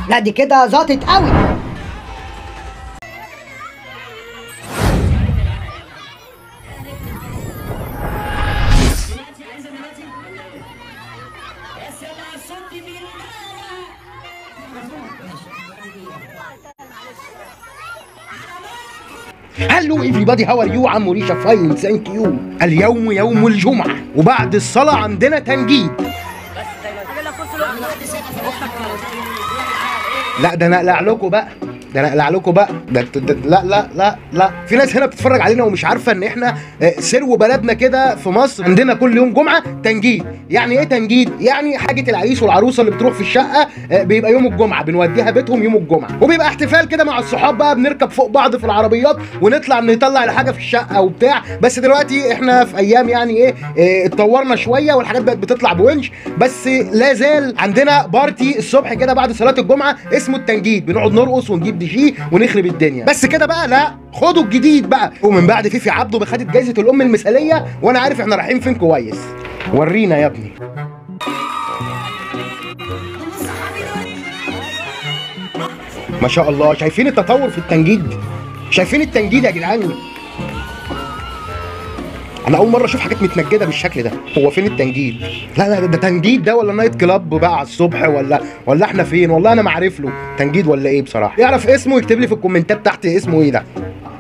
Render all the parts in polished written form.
لا دي كده ظبطت قوي. Hello everybody, how are you؟ عمو ريشه fine thank you. اليوم يوم الجمعة وبعد الصلاة عندنا تنجيد. لا ده انا اقلع لكم بقى، ده انا اقلع لكم بقى، ده لا لا لا لا، في ناس هنا بتتفرج علينا ومش عارفه ان احنا سرو بلدنا كده في مصر عندنا كل يوم جمعه تنجيد. يعني ايه تنجيد؟ يعني حاجة العريس والعروسه اللي بتروح في الشقة بيبقى يوم الجمعة بنوديها بيتهم يوم الجمعة، وبيبقى احتفال كده مع الصحاب بقى، بنركب فوق بعض في العربيات ونطلع نطلع الحاجة في الشقة وبتاع. بس دلوقتي احنا في ايام يعني ايه اتطورنا شوية والحاجات بقت بتطلع بونش، بس لا زال عندنا party الصبح كده بعد صلاة الجمعة اسمه التنجيد، بنقعد نرقص ونجيب دي جي ونخرب الدنيا. بس كده بقى؟ لا، خدوا الجديد بقى. ومن بعد فيفي عبده ما خدت جايزة الام المثالية، وانا عارف احنا رايحين فين كويس. ورينا يا ابني. ما شاء الله، شايفين التطور في التنجيد؟ شايفين التنجيد يا جدعان؟ انا اول مرة اشوف حاجات متنجده بالشكل ده. هو فين التنجيد؟ لا لا، ده تنجيد ده ولا night club بقى على الصبح ولا احنا فين؟ والله انا ما عارف له تنجيد ولا ايه بصراحة. يعرف اسمه يكتب لي في الكومنتات تحت اسمه ايه ده.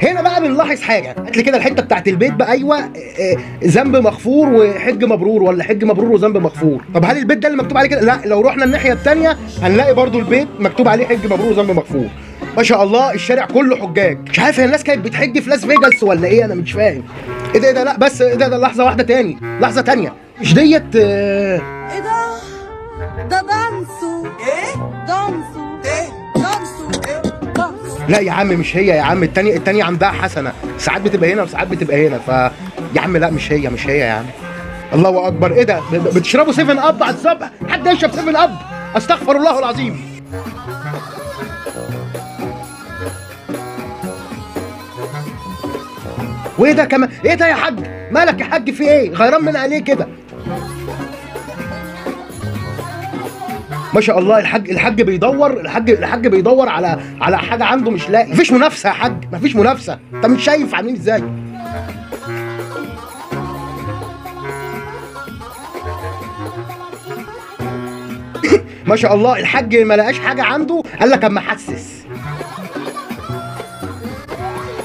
هنا بقى بنلاحظ حاجة، هات لي كده الحتة بتاعت البيت بقى. ايوه، ذنب مغفور وحج مبرور، ولا حج مبرور وذنب مغفور. طب هل البيت ده اللي مكتوب عليه كده؟ لا، لو رحنا الناحية الثانية هنلاقي برضو البيت مكتوب عليه حج مبرور وذنب مغفور. ما شاء الله الشارع كله حجاج. مش عارف هي الناس كانت بتحج في لاس فيجاس ولا ايه، انا مش فاهم. ايه ده؟ ايه ده؟ لا بس ايه ده؟ ده لحظة واحدة تاني، لحظة تانية، مش ديت ايه ده؟ ده دانسو. ايه؟ دانسو. ايه؟ دانسو. ايه؟ دانسو. لا يا عم مش هي يا عم، التانية، التانية عندها حسنه، ساعات بتبقى هنا وساعات بتبقى هنا. ف يا عم لا مش هي، مش هي يا عم. الله اكبر، ايه ده؟ بتشربوا 7 Up على الصبح؟ حد يشرب 7 Up؟ استغفر الله العظيم. وايه ده كمان؟ ايه ده يا حاج؟ مالك يا حاج في ايه؟ غيران من عليه كده. ما شاء الله الحاج، الحاج بيدور، الحاج بيدور على حاجة عنده مش لاقي. مفيش منافسه يا حاج، مفيش منافسه، انت مش شايف عاملين ازاي؟ ما شاء الله الحاج ما لقاش حاجة عنده، قال لك اما احسس.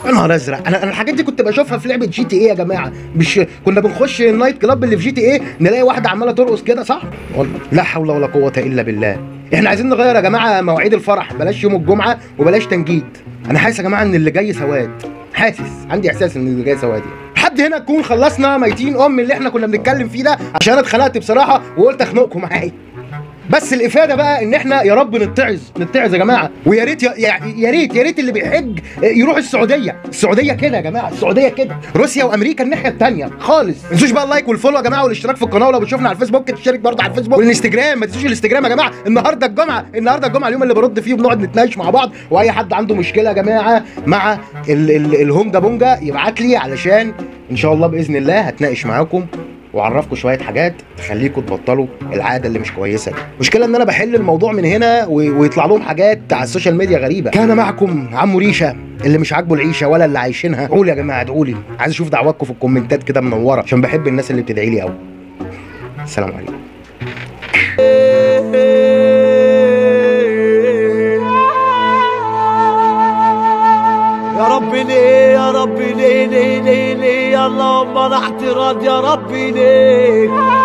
يا نهار ازرق، انا الحاجات دي كنت بشوفها في لعبه GTA يا جماعة. مش كنا بنخش ال night club اللي في GTA نلاقي واحدة عماله ترقص كده، صح؟ والله لا حول ولا قوة الا بالله. احنا عايزين نغير يا جماعة مواعيد الفرح، بلاش يوم الجمعة وبلاش تنجيد. انا حاسس يا جماعة ان اللي جاي سواد، حاسس عندي احساس ان اللي جاي سواد يعني. لحد هنا نكون خلصنا ميتين ام اللي احنا كنا بنتكلم فيه ده، عشان انا اتخنقت بصراحة وقلت اخنقكم معايا. بس الافادة بقى ان احنا يا رب نتعظ، نتعظ يا جماعة. ويا ريت يا ريت يا ريت اللي بيحج يروح السعودية. السعودية كده يا جماعة، السعودية كده، روسيا وامريكا الناحية الثانية خالص. ما تنسوش بقى ال like وال follow يا جماعة والاشتراك في القناة، ولو بتشوفنا على الفيسبوك تشترك برضه على الفيسبوك والانستجرام. ما تنسوش الانستجرام يا جماعة. النهارده الجمعة، النهارده الجمعة اليوم اللي برد فيه وبنقعد نتناقش مع بعض، واي حد عنده مشكلة يا جماعة مع الهونجا بونجا يبعت لي، علشان ان شاء الله باذن الله هتناقش معاكم واعرفكم شوية حاجات تخليكم تبطلوا العادة اللي مش كويسة دي. المشكلة ان انا بحل الموضوع من هنا ويطلع لهم حاجات على ال social media غريبة. كان معكم عمو ريشه، اللي مش عاجبه العيشة ولا اللي عايشينها. ادعوا لي يا جماعة، ادعوا لي، عايز اشوف دعواتكم في الكومنتات كده منورة، عشان بحب الناس اللي بتدعي لي قوي. السلام عليكم. يا ربي ليه، يا ربي ليه ليه ليه ليه، اللهم لا اعتراض يا ربي ليه.